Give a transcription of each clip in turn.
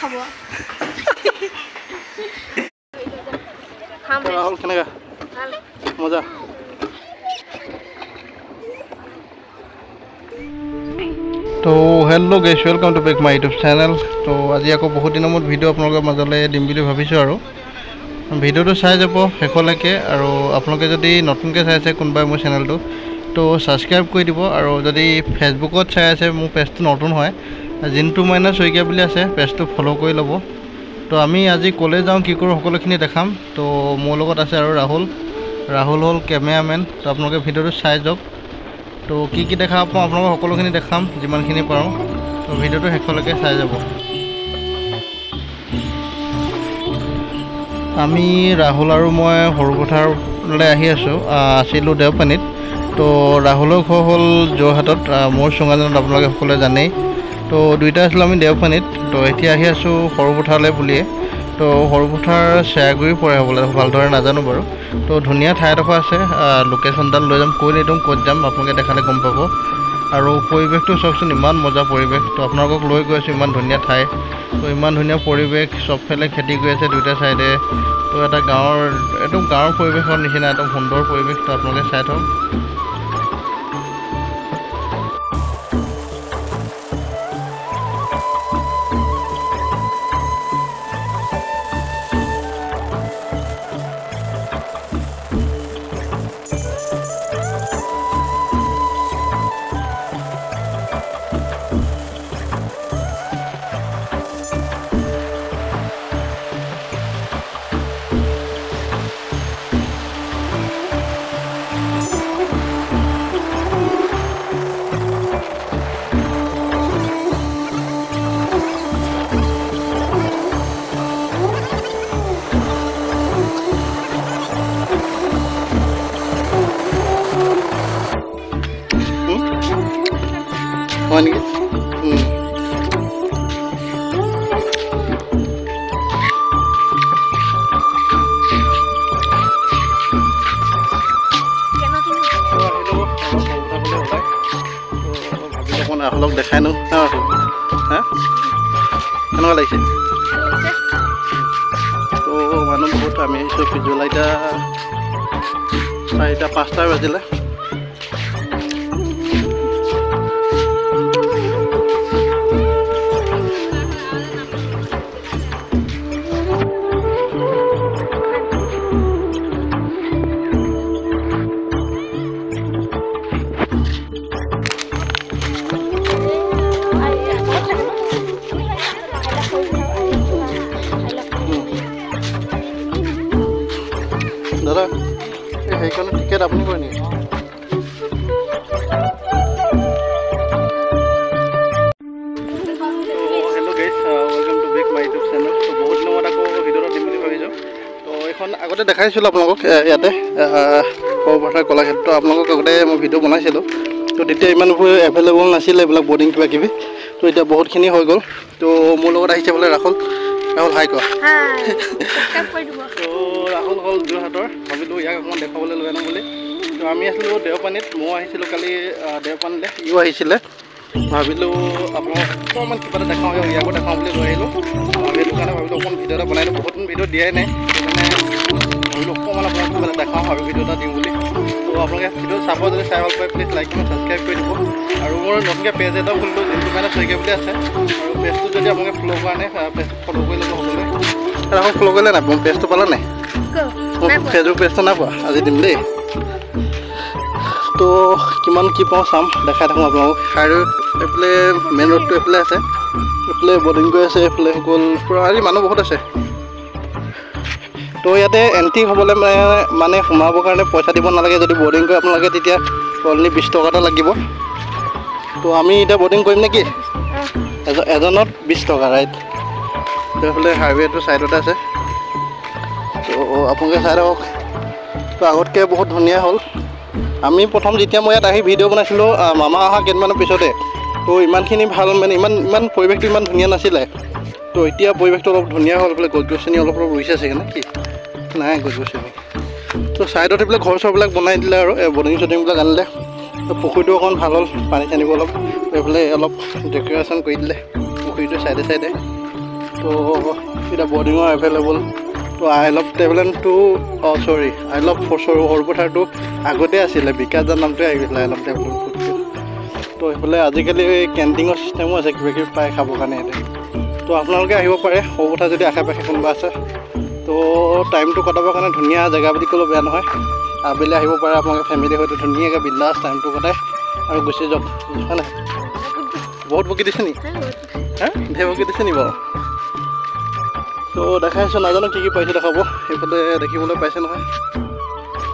খাব। ৰাহুল কেনেকা মজা। তো hello guys, welcome to back my YouTube channel. তো আজি আকৌ বহুত দিনৰ মূৰত ভিডিঅ' আপোনালোকৰ মাজলৈ দিম বুলি ভাবিছোঁ আৰু ভিডিঅ'টো চাই যাব শেষলৈকে। আৰু আপোনালোকে যদি নতুনকৈ চাইছে কোনোবাই মোৰ চেনেলটো, তো ছাবস্ক্ৰাইব কৰি দিব। আৰু যদি ফেচবুকত চাই আছে, মোৰ পেজটো নতুন হয়, জিন্তু মাইনা শইকীয়া বুলি আছে, পেজটো ফ'ল' কৰি ল'ব। তো আমি আজি ক'লৈ যাওঁ কি কৰোঁ সকলোখিনি দেখাম। তো মোৰ লগত আছে আৰু ৰাহুল, ৰাহুল হ'ল কেমেৰামেন। তো আপোনালোকে ভিডিঅ'টো চাই যাওক। তো কি কি দেখা পাওঁ আপোনালোকক সকলোখিনি দেখাম যিমানখিনি পাৰোঁ। তো ভিডিঅ'টো শেষলৈকে চাই যাব। আমি ৰাহুল আৰু মই সৰুপথাৰলৈ আহি আছোঁ, আছিলোঁ দেওপানীত। তো ৰাহুলৰ ঘৰ হ'ল যোৰহাটত, মোৰ চুঙাজানত, আপোনালোকে সকলোৱে জানেই। তো দুইটা আছিলোঁ আমি দেওপানীত। তো এতিয়া আহি আছোঁ সৰুপথাৰলৈ বুলিয়ে। তো সৰুপথাৰ চেৰাগুৰি পৰে হ'বলৈ, ভালদৰে নাজানো বাৰু। তো ধুনীয়া ঠাই এডোখৰ আছে, লোকেশ্যনডাল লৈ যাম, কৈ নিদিওঁ ক'ত যাম, আপোনালোকে দেখালে গম পাব। আৰু পৰিৱেশটো চাওকচোন, ইমান মজা পৰিৱেশ। তো আপোনালোকক লৈ গৈ আছোঁ, ইমান ধুনীয়া ঠাই। তো ইমান ধুনীয়া পৰিৱেশ, চবফালে খেতি কৰি আছে দুইটা ছাইডে। তো এটা গাঁৱৰ, একদম গাঁৱৰ পৰিৱেশৰ নিচিনা একদম সুন্দৰ পৰিৱেশ। তো আপোনালোকে চাই থাকক। হয় নেকি? ভাবিলোঁ অকণমান ৰাহুলক দেখাই নো। হা, কেনেকুৱা লাগিছে? তো মানুহ বহুত, আমি আহিছোঁ পিছবেলা, এতিয়া 4টা 5টা বাজিলে। দাদা, এই সেইখনৰ টিকেট আপুনি কৰে নেকি? Hello guys, welcome to back my YouTube channel. তো বহুত দিনৰ মূৰত আকৌ ভিডিঅ' এটা দিম বুলি ভাবিছোঁ। তো এইখন আগতে দেখাইছিলোঁ আপোনালোকক, ইয়াতে সৰুপথাৰ কলাক্ষেত্ৰ আপোনালোকক আগতে মই ভিডিঅ' বনাইছিলোঁ। তো তেতিয়া ইমানবোৰ এভেইলেবল নাছিলে এইবিলাক বৰ্ডিং কিবা কিবি। তো এতিয়া বহুতখিনি হৈ গ'ল। তো মোৰ লগত আহিছে বোলে ৰাহুল। ৰাহুল হাই কোৱা। তো ৰাহুল হ'ল যোৰহাটৰ, ভাবিলোঁ ইয়াক অকণমান দেখুৱাবলৈ লৈ আনো বুলি। তো আমি আছিলোঁ দেওপানীত, ময়ো আহিছিলোঁ কালি দেওপানীলৈ, ইও আহিছিলে। ভাবিলোঁ আপোনালোক অকণমান কিবা এটা দেখাওঁ, ইয়াকো দেখাওঁ বুলি লৈ আহিলোঁ। সেইটো কাৰণে ভাবিলোঁ অকণমান ভিডিঅ' এটা বনাই দিওঁ, বহুত দিন ভিডিঅ' দিয়াই নাই, সেইকাৰণে ভাবিলোঁ অকণমান আপোনালোক কিবা এটা দেখাওঁ আৰু ভিডিঅ' এটা দিওঁ বুলি। তো আপোনালোকে ভিডিঅ' চাব, যদি চাই ভাল পায় প্লিজ লাইক কৰি ছাবস্ক্ৰাইব কৰি দিব। আৰু মোৰ নতুনকৈ পেজ এটাও খুলিলোঁ, জিন্তু মাইনা শইকীয়া বুলি আছে। আৰু পেজটো যদি আপোনালোকে ফ'ল' কৰা নাই, পেজটো ফ'ল' কৰি ল'ব সকলোৱে। ৰাহুল ফ'ল' কৰিলে নাই? মোৰ পেজটো পালা নাই? মোৰ ফেচবুক পেজটো নাই পোৱা, আজি দিম দেই। তো কিমান কি পাওঁ চাম, দেখাই থাকোঁ আপোনালোকক। হাইৰোড এইফালে মেইন ৰোডটো এইফালে আছে, এইফালে বৰ্ডিং কৰি আছে, এইফালে গ'ল পূৰা। আজি মানুহ বহুত আছে। তো ইয়াতে এণ্ট্ৰি হ'বলৈ মানে সোমাবৰ কাৰণে পইচা দিব নালাগে। যদি বৰ্ডিং কৰে আপোনালোকে তেতিয়া অনলি 20 টকা এটা লাগিব। তো আমি এতিয়া বৰ্ডিং কৰিম নেকি? এজনত 20 টকা, ৰাইট। তো এইফালে হাইৱেটো ছাইডতে আছে। তো আপোনালোকে চাই থাকক। তো আগতকৈ বহুত ধুনীয়া হ'ল। আমি প্ৰথম যেতিয়া মই ইয়াত আহি ভিডিঅ' বনাইছিলোঁ, মামা অহা কেইদিনমানৰ পিছতে, তো ইমানখিনি ভাল মানে ইমান ইমান পৰিৱেশটো ইমান ধুনীয়া নাছিলে। তো এতিয়া পৰিৱেশটো অলপ ধুনীয়া হ'ল। এইফালে গছ গছনি অলপ অলপ ৰুইছে চাগে নে কি? নাই গছ গছনি। তো ছাইডত এইবিলাক ঘৰ চৰবিলাক বনাই দিলে আৰু বৰ্ডিং চৰ্ডিংবিলাক আনিলে। তো পুখুৰীটো অকণ ভাল হ'ল, পানী চানিব অলপ এইফালে অলপ ডেক'ৰেশ্যন কৰি দিলে পুখুৰীটো চাইডে চাইডে। তো এতিয়া বৰ্ডিঙৰ এভেইলেবল। তো I love ট্ৰেভেলেণ্ডটো, অঁ চৰি, I love সৰুপথাৰটো আগতে আছিলে, বিকাশজান নামটোৱে আহি গৈছিলে I love ট্ৰেভেলেণ্ড ফুডটো। তো সেইফালে আজিকালি কেণ্টিঙৰ চিষ্টেমো আছে, কিবা কিবি পায় খাবৰ কাৰণে ইয়াতে। তো আপোনালোকে আহিব পাৰে সৰুপথাৰ যদি আশে পাশে কোনোবা আছে। তো টাইমটো কটাবৰ কাৰণে ধুনীয়া জেগা বুলি ক'লেও বেয়া নহয়। আবেলি আহিব পাৰে আপোনালোকে ফেমিলিৰ সৈতে, ধুনীয়াকৈ বিন্দাছ টাইমটো কটাই আৰু গুচি যাওক, হয় নাই? বহুত বকি দিছে নি? হা, ঢেৰ বকি দিছে নি বাৰু? তো দেখাইছোঁ, নাজানো কি কি পাইছোঁ দেখাব। সেইফালে দেখিবলৈ পাইছে নহয়,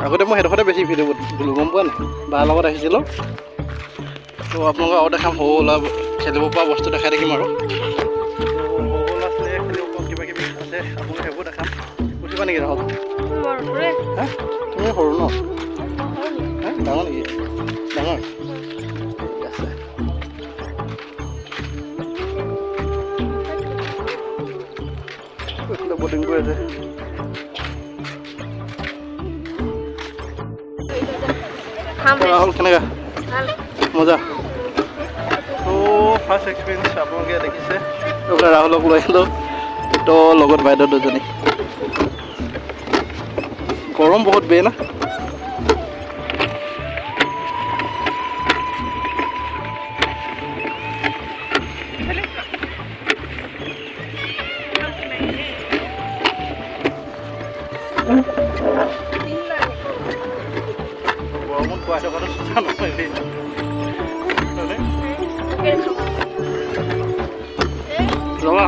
আগতে মই সেইডোখৰতে বেছি ভিডিঅ' দিলোঁ, গম পোৱা নাই, বাৰ লগত আহিছিলোঁ। তো আপোনালোকক আৰু দেখাম, সৰু ল'ৰা খেলিব পৰা বস্তু দেখাই থাকিম আৰু। সৰু ল'ৰা ছোৱালীয়ে খেলিব পৰা কিবা কিবি আছে, আপোনালোক সেইবোৰ দেখাম। উঠিবা নেকি ৰাহুল? হা, তুমি সৰু ন? হা, ডাঙৰ নেকি? ডাঙৰ, ঠিক আছে। এইফালে বটিং কৰি আছে। ৰাহুল কেনেকা? মজা। তো ফাৰ্ষ্ট এক্সপিৰিয়েঞ্চ আপোনালোকে দেখিছে। এইফালে ৰাহুলক লৈ আহিলোঁ, তো লগত বাইদেউ দুজনী। গৰম বহুত বেয়া না? গৰমত খুৱাই থকাটো চোচা নহয় দেই। ৰবা,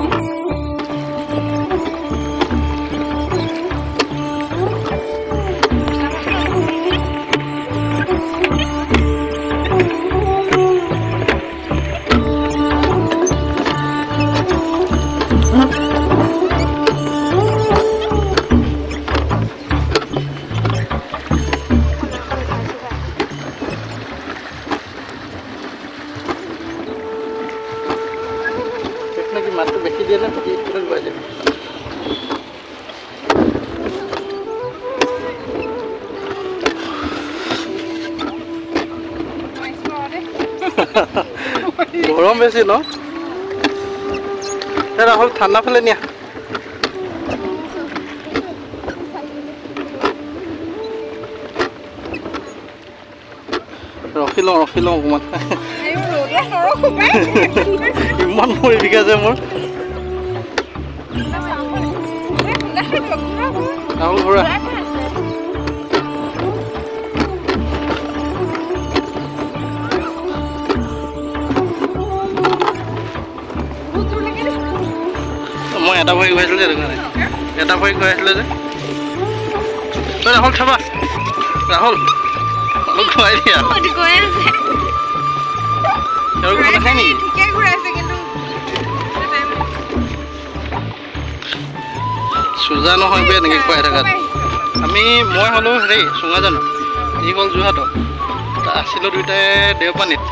মাতটো বেছি দিয়ে নে? গৰম বেছি ন? ৰাহুল ঠাণ্ডা ফালে নিয়া। ৰখি লওঁ, ৰখি লওঁ অকণমান। ইমান ভৰি বিষাইছে মোৰ। ৰাহুল ঘূৰা। মই এটা ভৰি ঘূৰাইছিলোঁ যে, সেইটো কাৰণে এটা ভৰি ঘূৰাইছিলোঁ যে। ৰাহুল চাবা, ৰাহুল অলপ ঘূৰাই দিয়া। চুজা নহয় বে এনেকৈ খুৱাই থকাত। আমি মই হ'লো হেৰি চুঙাজানো, ই গ'ল যোৰহাটত। আছিলোঁ দুয়োটাই দেওপানীত,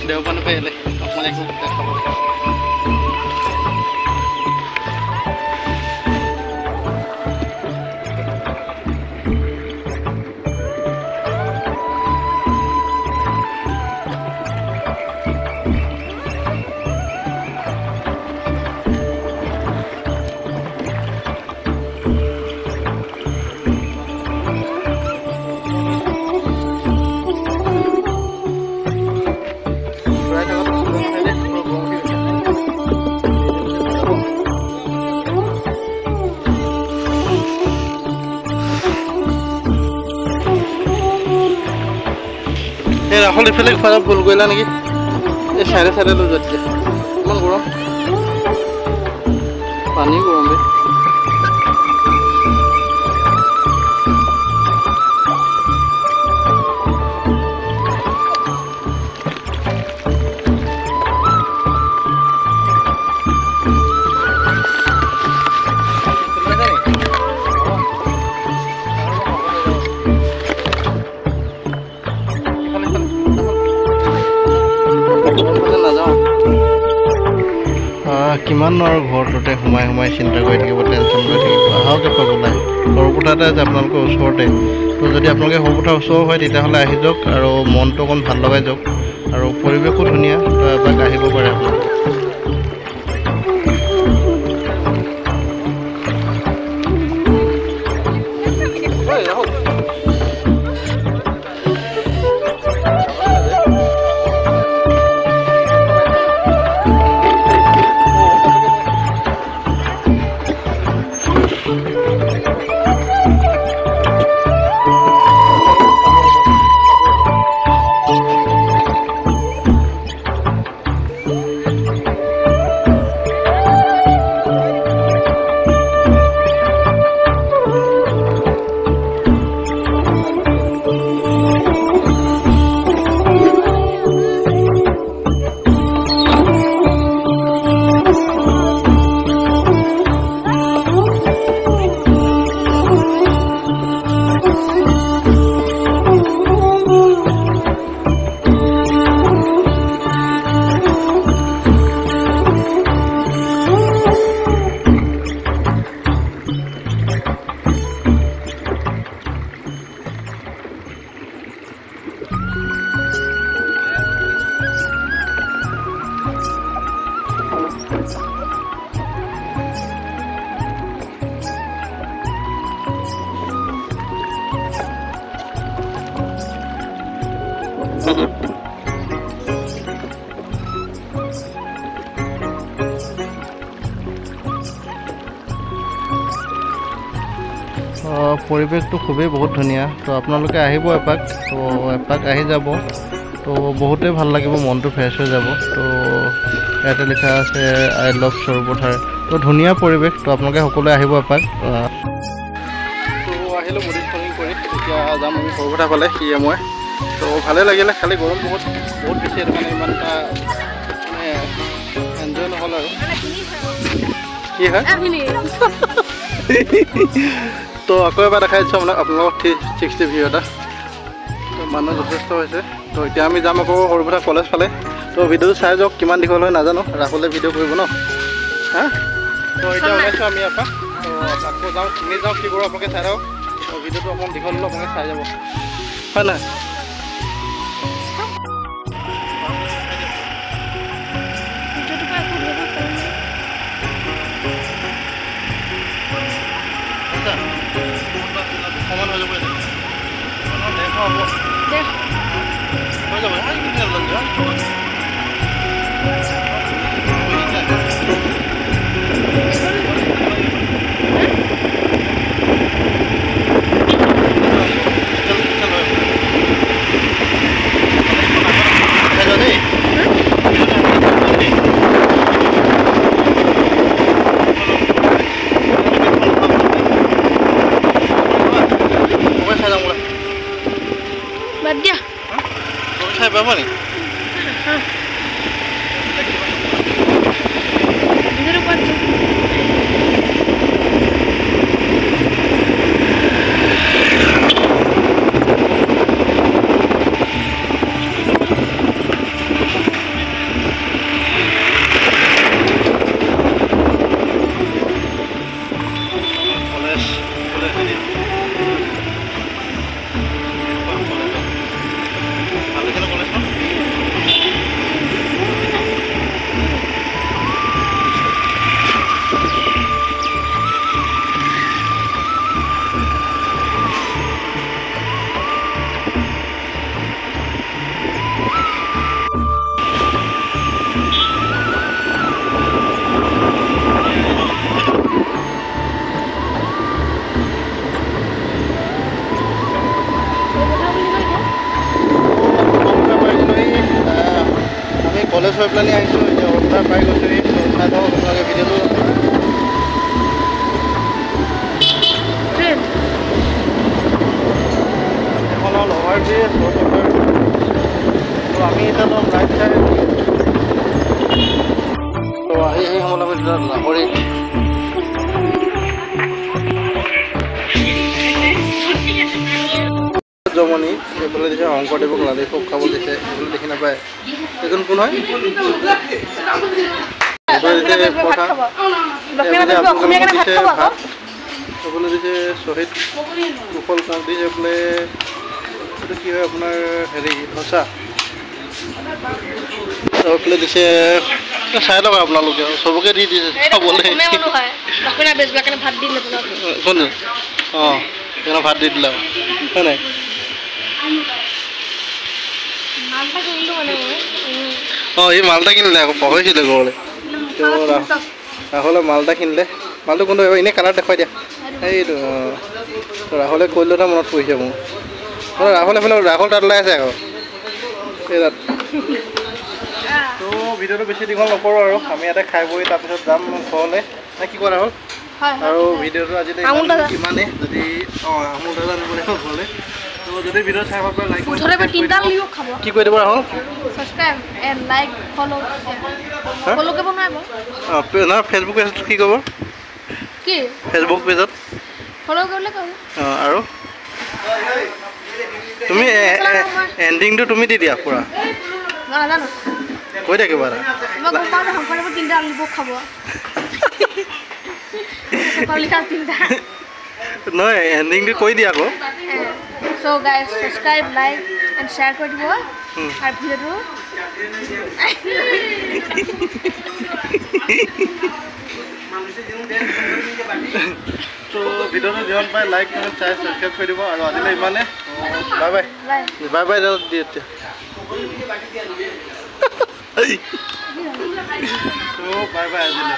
দেওপানীৰ পৰা আহিলে অকণমান একো খাব। এই ৰাহুল ইফালে খোৱা ভুল কৰিলা নেকি? এই চাইডে চাইডে লৈ যোৱা তেতিয়া। ইমান গৰম, পানী গৰম বে। কিমান আৰু ঘৰটোতে সোমাই সোমাই চিন্তা কৰি থাকিব, টেনশ্যন কৰি থাকিব। আহক এপাক ওলাই, সৰুপথাৰতে আছে আপোনালোকৰ ওচৰতে। তো যদি আপোনালোকে সৰুপথাৰ ওচৰ হয় তেতিয়াহ'লে আহি যাওক আৰু মনটো অকণ ভাল লগাই যাওক। আৰু পৰিৱেশো ধুনীয়া, তো এপাক আহিব পাৰে আপোনালোকে। পৰিৱেশটো খুবেই বহুত ধুনীয়া। তো আপোনালোকে আহিব এপাক, তো এপাক আহি যাব, তো বহুতেই ভাল লাগিব, মনটো ফ্ৰেছ হৈ যাব। তো ইয়াতে লিখা আছে I love Sarupathar. তো ধুনীয়া পৰিৱেশ, তো আপোনালোকে সকলোৱে আহিব এপাক। তো আহিলোঁ বুদ্ধিষ্ট ফলিং কৰি, এতিয়া যাম আমি সৰুপথাৰ ফালে, সিয়ে মই। তো ভালেই লাগিলে, খালি গৰম বহুত বহুত বেছি, সেইটো কাৰণে ইমান এটা মানে এনজয় নহ'ল আৰু কি হয়। তো আকৌ এবাৰ দেখাই দিছোঁ আপোনাক, আপোনালোকক 360 ভিউ এটা। তো মানুহ যথেষ্ট হৈছে। তো এতিয়া আমি যাম আকৌ সৰুপথাৰ কলেজ ফালে। তো ভিডিঅ'টো চাই যাওক, কিমান দীঘল হয় নাজানো, ৰাহুলে ভিডিঅ' কৰিব ন। হা, তো এতিয়া ওলাইছোঁ আমি ইয়াৰ পৰা। তো আকৌ যাওঁ, কিনি যাওঁ, কি কৰোঁ আপোনালোকে চাই থাকক। তো ভিডিঅ'টো অকণমান দীঘল হ'লেও আপোনালোকে চাই যাব, হয় নহয়? সমান হৈ যাব, 150 হ'ব, হৈ যাব। পাব নেকি? কলেজ হৈ পেলাই আহিছোঁ, এতিয়া সৰুপথাৰ পাই গৈছোঁহি। চাই থাকক আপোনালোকে ভিডিঅ'টো। এখন হ'ল অভাৰ ব্ৰিজ সৰুপথাৰ। তো আমি এতিয়া ল'ম ৰাইট চাইড। তো আহি আহি সোমালোঁ আমি লাহৰীত। জমনি এইফালে দিছে শংকৰদেৱক লালিপপ খাব দিছে, এইফালে দেখি নাপায়। এইজন কোন হয়? এইফালে দিছে শ্বহীদ কুশল কোঁৱৰ দিছে। এইফালে এইটো কি হয় আপোনাৰ হেৰি ধচা। এইফালে দিছে, চাই লওক আপোনালোকে, চবকে দি দিছে খাবলৈ। কোন? অঁ, সেইকাৰণে ভাত দি দিলে হয় নাই? অঁ, সি মালটা কিনিলে আকৌ, পাহৰিছিলে ঘৰলৈ। ৰাহুলে মালটা কিনিলে। মালটো কোনটো এনেই কালাৰ দেখুৱাই দিয়া, সেইটো। অঁ, ৰাহুলে কৈ দিলে মনত পৰিছে মোৰ। ৰাহুল এইফালে, ৰাহুল তাত ওলাই আছে আকৌ এই তাত। তো ভিডিঅ'টো বেছি দীঘল নকৰোঁ আৰু, আমি ইয়াতে খাই বৈ তাৰপিছত যাম ঘৰলৈ, নে কি কোৱা ৰাহুল? আৰু ভিডিঅ'টো আজিলৈ ইমানেই। যদি অঁ আমুল দাদা আনিব লাগিব ঘৰলৈ। তো যদি ভিডিঅ' চাই ভাল পায় লাইক কি কৰি দিব ৰাহুল? অঁ, নহয় ফেচবুক পেজত কি ক'ব? ফেচবুক পেজত অঁ, আৰু তুমি এণ্ডিংটো তুমি দি দিয়া পূৰা, কৈ থাকিবা এটা। নহয়, এণ্ডিংটো কৈ দিয়া আকৌ। So guys, subscribe, like and share কৰি দিব আৰু ভিডিঅ'টো। তো ভিডিঅ'টো যিমান পাৰে লাইক কমেণ্ট চাই ছাবস্ক্ৰাইব কৰি দিব। আৰু আজিলৈ ইমানে, বাই বাই বাই বাই দিয়ে এতিয়া। তো বাই বাই আজিলৈ।